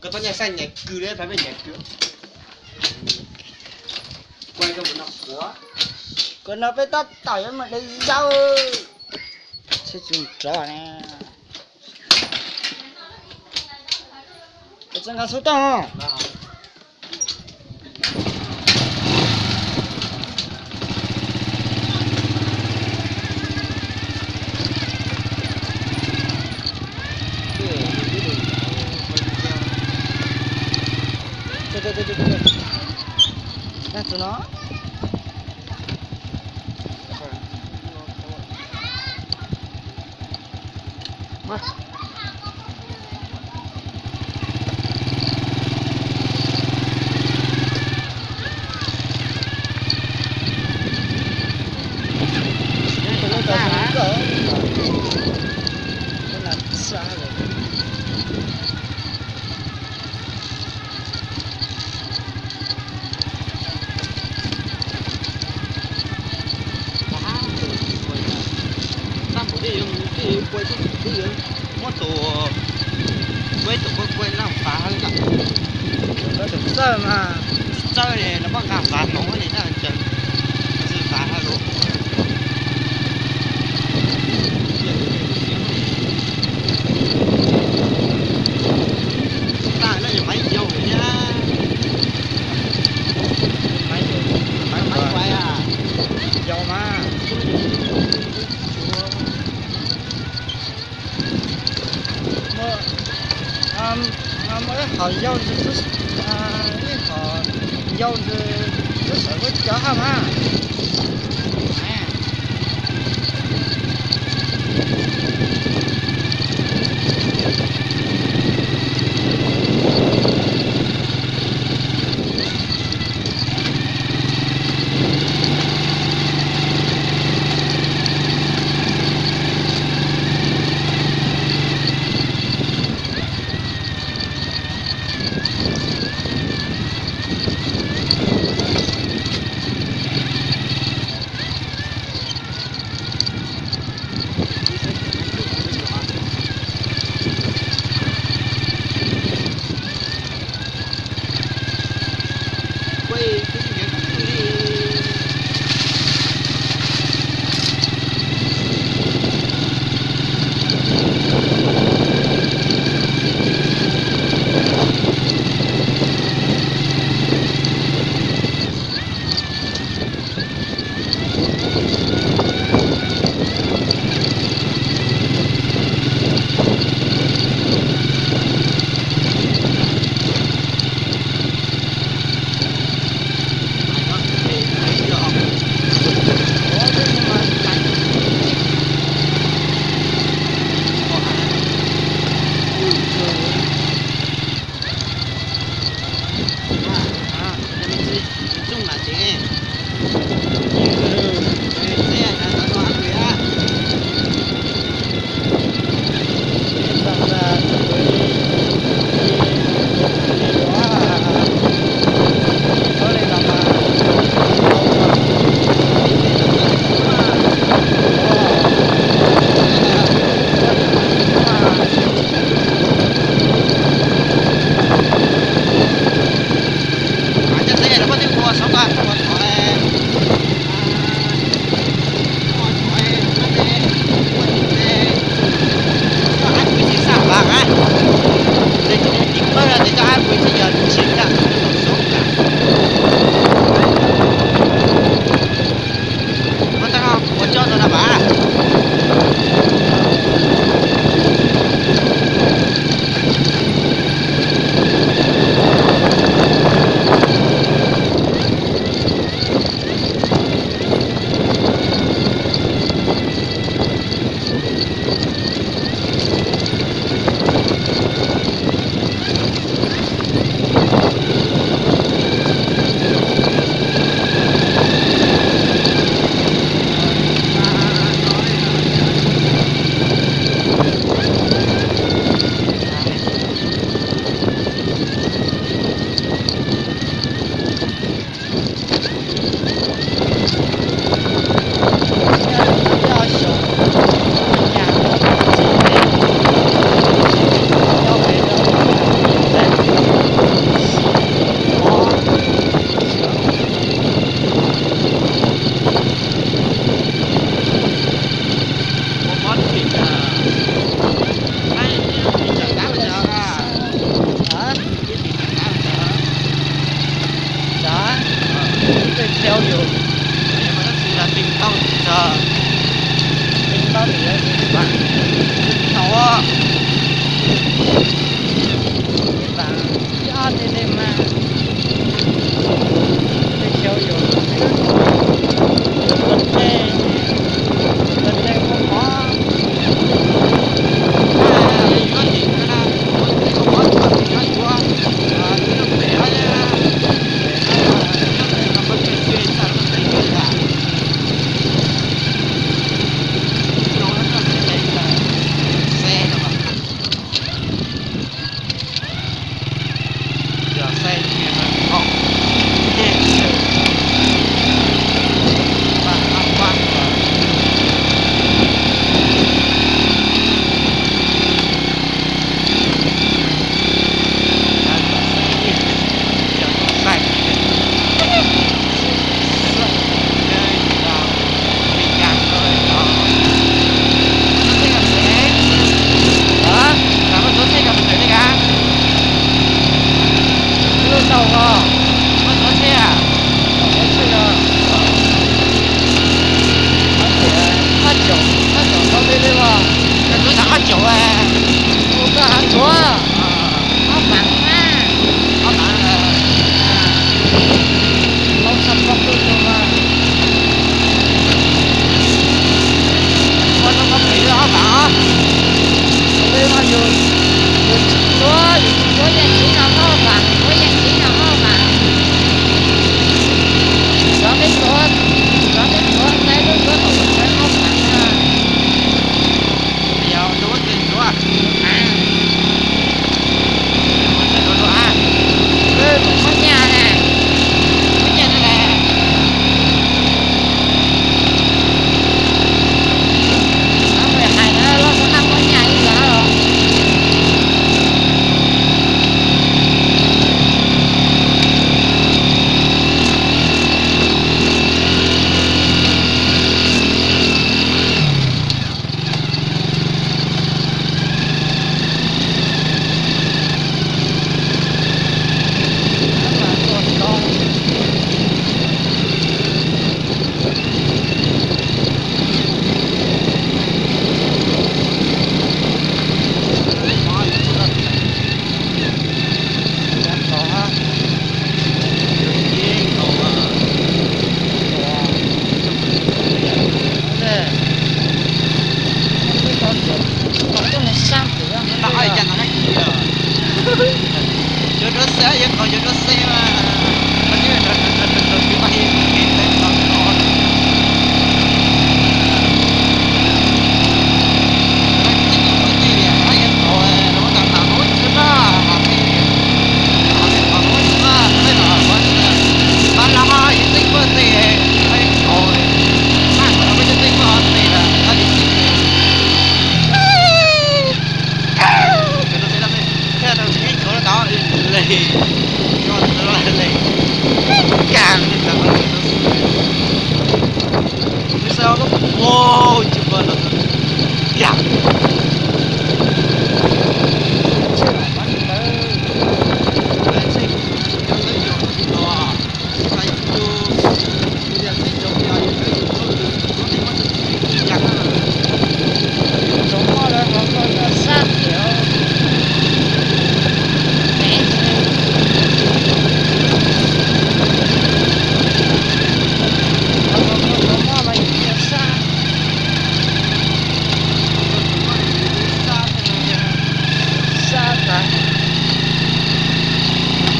Pab nyaj saib nyais kws li, pab peb nyais kws. Kuv no peb tab tom yuav mus de zaub. Tsis tsis rov ne. Txawj nqa xub tooj. Tag tus no. Tab npum thiaj yuav mus thiaj yuav kua thiab, thiaj yuav muab tus, muab ib tug kua kua noj fav hawb na. Txawj mas, tsis txawj li los muab nqa fav hmoov li na, tsis fav hawb lawm. Tag no yog maiv yau thiab. Maiv yau, maiv yau mas. Muaj ib qho yau ntawd, ib qho yau ntawd twb sawv huab cov haj mas. Cov dua xe, yog qhov cov dua xe mas, peb twb rau, rau, rau, rau, rau, rau, rau, rau, rau,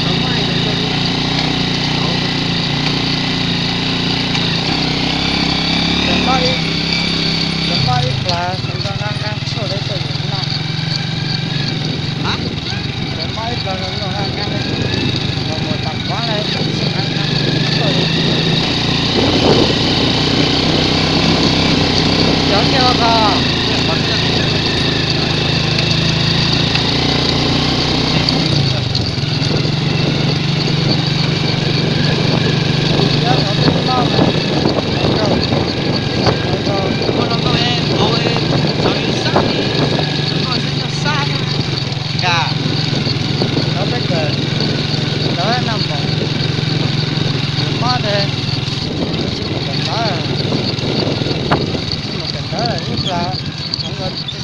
rau, Ces muaj ib plag nqa nqa tshuaj li tuaj yus noj. Ces muaj ib plag nqa nqa nqa, los mus tas pov lawm, nqa nqa tshuaj li. Cov kiag los ko. Cov peb kawm ntawv noj mov, mob tes, tsis mus kawm ntawv, tsis mus kawm ntawv ib plag,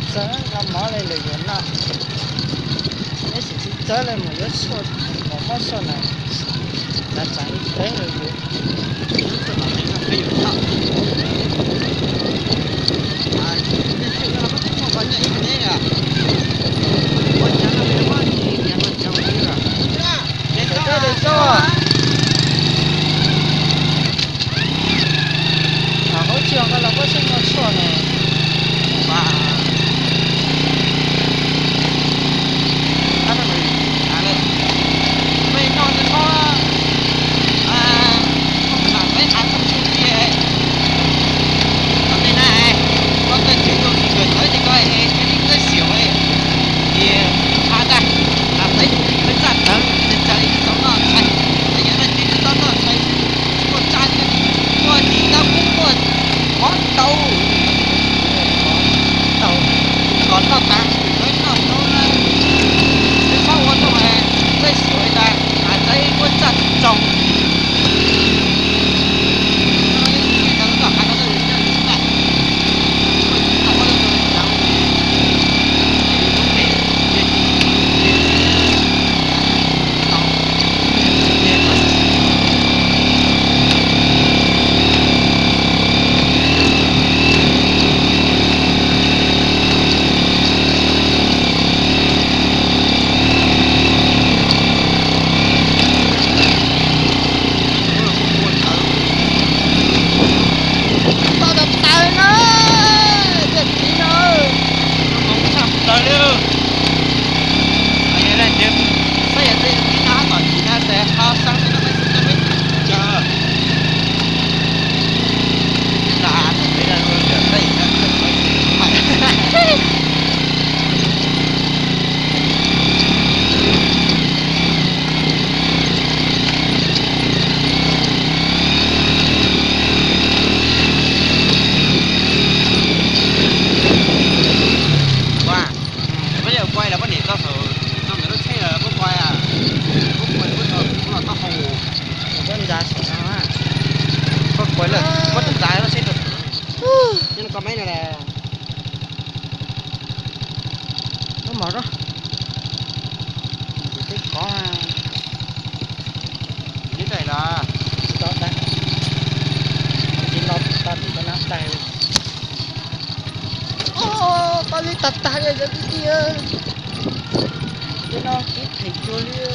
txawv nqa mov li lawm yuav noj. Neb sim tsis txawv li mus yuav tshuaj, mus muab tshuaj na, txav txav ib teg lawm yuav. Hauv tsis nqa los koj txhob muaj tshuaj no. Muaj tsa li, muaj tsis tau kub, muaj qhov tau, tau, kom noj tas, noj tau na, nws txhob ua rau peb xyuas tas, hav txawb muab tsa tsis tsoo. Tau tas tas na, tiaj kiv no. Tshaj plaws li. Saib yog tej kiv no tom kiv no ces ho xaa tej no peb xwb, peb tsis caw. Ua, peb yuav quay los poj niam tau saum no ntawm lub tsheb los puab quay, puab quay puab los taub hau, puab ntxa saum no, puab quay lawm puab ntxa lub tsheb rau saum no. Nyob no koj meb no las. Lub mom rau, tsis teb kov, tsis tau tas, tsis tau tas tim tau nab tais. Pab li tag tag li cov kwv tij. No kib phem cuag li.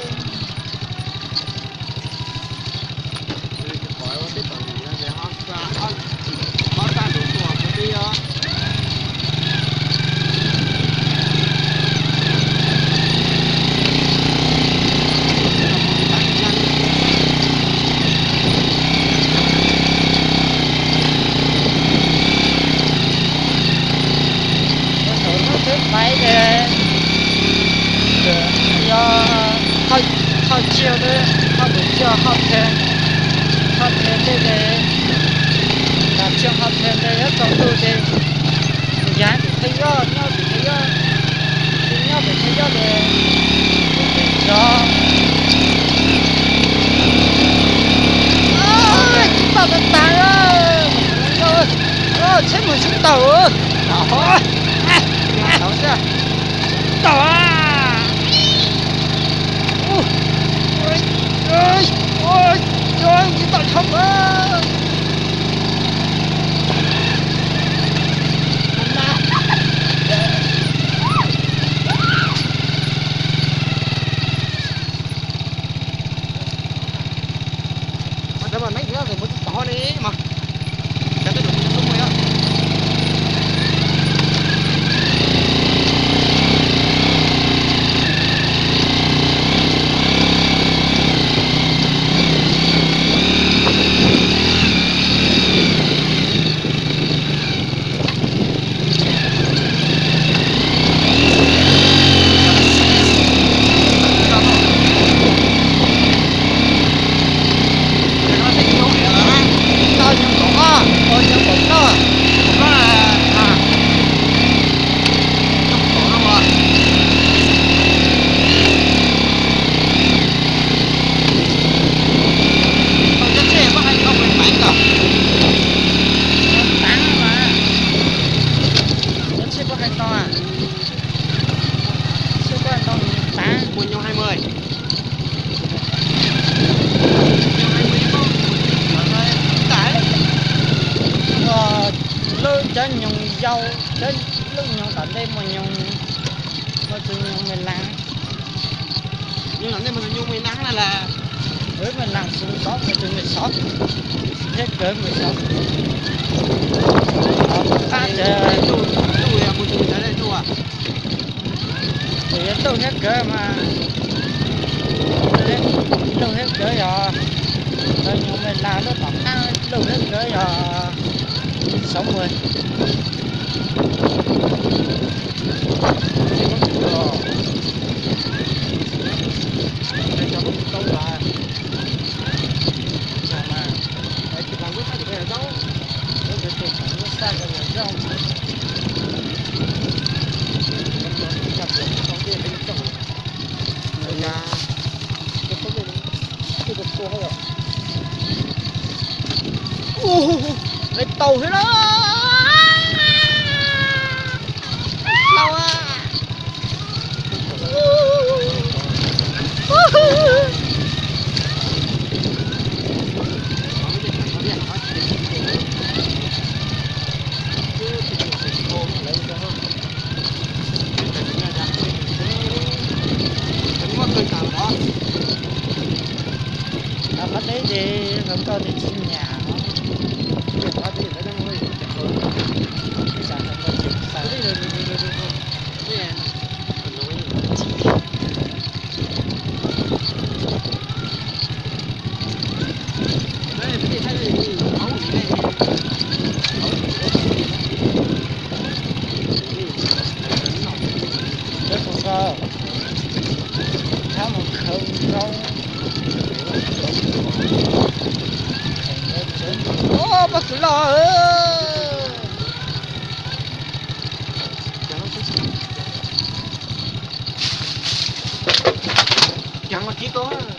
Saum no teb maiv ces yog thoj tsiaj, thoj tus tsiaj hoj the, hoj the tej ces, tas tsiaj hoj the ntawd yuav tsaus ntuj ces yav tim thaj yoj, nyob tim thaj yoj, nyob tim thaj yoj ces, ces tso tsis tau tag tag, tsheb mus tsis tau, tau a. Tsis tau dhau a. Ua nyob hai mươi. Lub cov nyoog yau, cov lub nyoog tom ntej muaj nyoog, muaj tus nyoog me las. Nyoog tom ntej muaj tus nyoog me las na las. Wb me las xov, muaj tus me xov, thiab kawg me xov. Tom qab ces Luj, Luj yog tus me xov Luj. Ces yog Luj thiab kawg mas, Luj thiab kawg yog, cov nyoog me las lub tom qab Luj thiab kawg yog sáu mươi. Ua, tau thiab na. Tau a. Qhov teb ces hluas nkauj nws tsis nyiam. Peb hluas nkauj, rov mus khawb nkaub. Pob kws loj. Ceev los kib koj.